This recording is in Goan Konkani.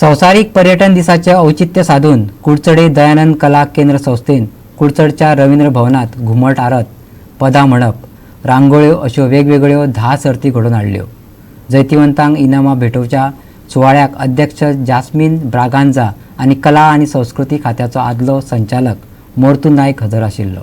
संवसारीक पर्यटन दिसाचें औचित्य साधून कुडचडे दयानंद कला केंद्र संस्थेन कुडचडच्या रवींद्र भवनात घुमट आरत, पदां म्हणप, रांगोळ्यो अश्यो वेगवेगळ्यो 10 सर्ती घडोवन हाडल्यो. जैतिवंतांक इनामां भेटोवच्या सुवाळ्याक अध्यक्ष जास्मीन ब्रागांझा आनी कला आनी संस्कृती खात्याचो आदलो संचालक मोर्तू नायक हजर आशिल्लो.